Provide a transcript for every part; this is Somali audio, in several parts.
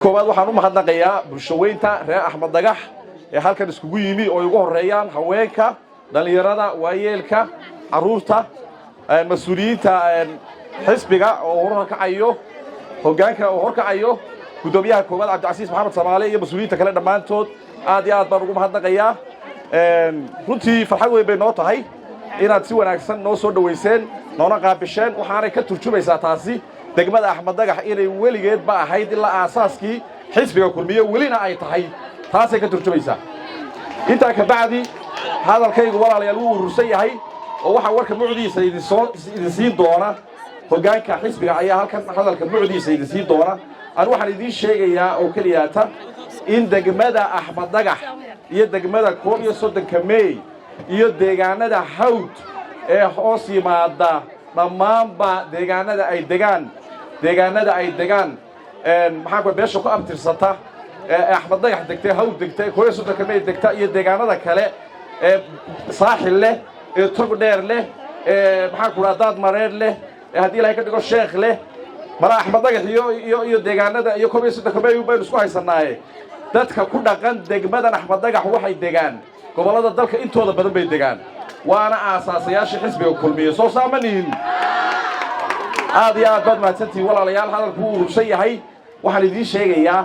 Koowaad, waxaan u mahadnaqayaa bulshaweynta reer Axmed Dhagax ee halkan iskugu yimi, oo ay ugu horreeyaan haweenka, dhallinyarada, waayeelka, carruurta, mas-uuliyiinta xisbiga oo horkacayo hoggaanka oo horkacayo guddoomiyaha koowaad, Cabdicasiis Maxamed Samaale, iyo mas-uuliyiinta kale dhammaantood. Aad iyo aad baan ugu mahadnaqayaa. Runtii farxad weyn bay noo tahay inaad si wanaagsan noo soo dhowayseen, noona qaabisheen. Waxaanay ka turjumaysaa taasi degmada Axmed Dhagax inay weligeedba ahayd ilaa aasaaskii xisbiga Kulmiye, welina ay tahay. Taasay ka turjumaysaa. Intaa ka bacdi, hadalkaygu, walaalayaal, wuu urursan yahay oo waxaa warka mucdiisa idin siin doona hoggaanka xisbiga ayaa halkan hadalka mucdiisa idin siin doona. Anu waxaan idiin sheegayaa oo keliyaata in degmada Axmed Dhagax iyo degmada 31-ka Meey iyo deegaanada Hawd ee hoos yimaada, dhammaanba deegaanada ay degaan, maxaa ku beesha ku abtirsata ee Axmed Dhagax degtay, Hawd degtay, 31-ka Meey degta iyo deegaanada kale ee Saaxil leh, ee Tog Dheer leh, ee maxaan ku dhaha Daad Mareer leh, ee haddii Ilahay ka dhigo Sheekh leh. Mara Axmed Dhagax iyo deegaanada iyo 31-ka Meey baynu isku haysanaaye. Dadka ku dhaqan degmadan Axmed Dhagax waxay degaan gobollada dalka intooda badan bay degaan, waana aasaasayaashii xisbiga Kulmiye. Soo saama nihin? Aad iyo aad baad mahadsantihiin, walaalayaal. Hadalku wuu urursan yahay. Waxaan idiin sheegayaa,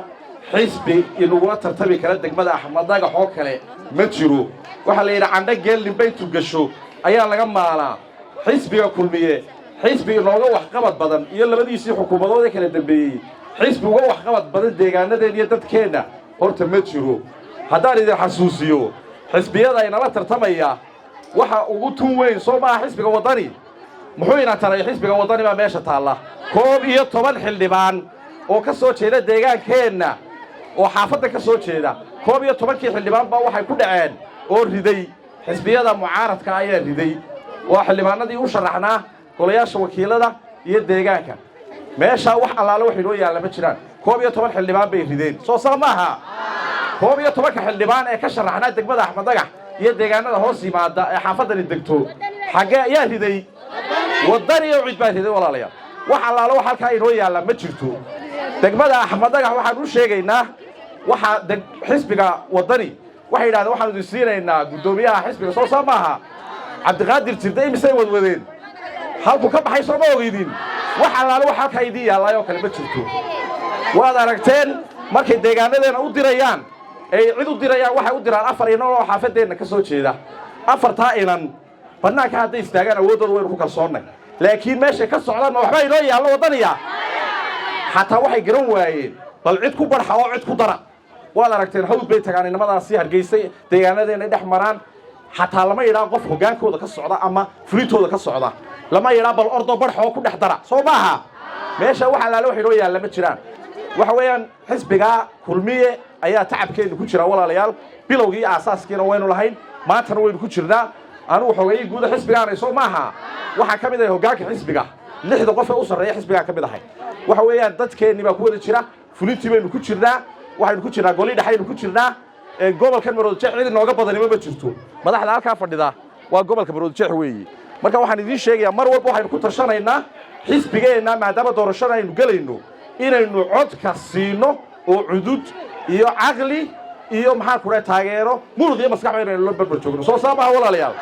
xisbi inagula tartami kara degmada Axmed Dhagax oo kale ma jiro. Waxaa la yidhi, "Candho geelninbay tugasho ayaa laga maalaa." Xisbiga Kulmiye xisbi inooga waxqabad badan iyo labadiisii xukuumadood ee kala dambeeyey, xisbi uga waxqabad badan deegaanadeen iyo dadkeenna horta ma jiro. Haddaan idin xasuusiyo xisbiyada inala tartamaya, waxa ugu tun weyn soo maaha xisbiga Waddani? Muxuu ina taray xisbiga Waddani baa meesha taalla? 11 xildhibaan oo ka soo jeeda deegaankeenna oo xaafadda ka soo jeeda, 11-kii xildhibaan baa waxay ku dhaceen oo riday xisbiyada mucaaradka ayaa riday. Waa xildhibaanadii u sharaxnaa golayaasha wakiilada iyo deegaanka. Meeshaa wax allaale wax inoo yaalla ma jiraan. 11 xildhibaan bay rideen, soo saa maaha? 11-ka xildhibaan ee ka sharaxnaa degmada Axmed Dhagax iyo deegaanada hoos yimaada ee xaafaddani degto, xaggee ayaa riday? Waddani iyo UCID baa riday. Walaalayaal, wax allaale wax halkaa inoo yaalla ma jirto. Degmada Axmed Dhagax waxaan u sheegaynaa, waxaa xisbiga Waddani waxay yidhahdeen, "Waxaanu idin siinaynaa guddoomiyaha xisbiga." Soo saa maaha? Cabdiqaadir Jirde imisay wadwadeen? Halku ka baxay soo ma ogeydin? Wax allaale wax halkaa idiin yallaayoo kale ma jirto. Waad aragteen markay deegaanadeena u dirayaan, ay cid u dirayaan, waxay u diraan afar inan oo xaafadeenna ka soo jeeda. Afartaa inan bannaanka hadday istaagaan, awooddooda waynu ku kalsoonnay, laakiin meeshay ka socdaan ma waxbaa inoo yaallo? Waddaniya xataa waxay garan waayeen bal cid ku barxa oo cid ku dara. Waad aragteen, Hawd bay tagaan inamadaasi, Hargeysay, deegaanadeena dhex maraan. Xataa lama yidhaa qof hoggaankooda ka socda ama fulintooda ka socda, lama yidhaa bal ordoo barxa oo ku dhex dara. Soo maaha? Meesha wax allaale wax inoo yaalla ma jiraan. Waxa weeyaan, xisbigaa Kulmiye ayaa tacabkeennu ku jira, walaalayaal. Bilowgii aasaaskiina waynu lahayn, maantana waynu ku jirnaa. Anugu xogeeyii guuda xisbigaanay, soo maaha? Waxaa ka mid ahay hoggaanka xisbiga, lixda qof ee u sarreeya xisbigaa ka mid ahay. Waxa weeyaan, dadkeennii baa ku wada jira, fulintii baynu ku jirnaa, waxaynu ku jirnaa golii dhexaynu ku jirnaa. Gobolkan Maroodijeex cid inooga badanima ma jirto. Madaxda halkaa fadhida waa gobolka Maroodijeex weeyi. Marka waxaan idiin sheegayaa, mar walba waxaynu ku tashanaynaa xisbigeenna, maadaama doorashada aynu gelayno, inaynu codka siino oo cudud iyo caqli iyo maxaan ku dhahay taageero, muruq iyo maskaxba inaynu la barbar joogno. Soo saa maha, walaalayaal?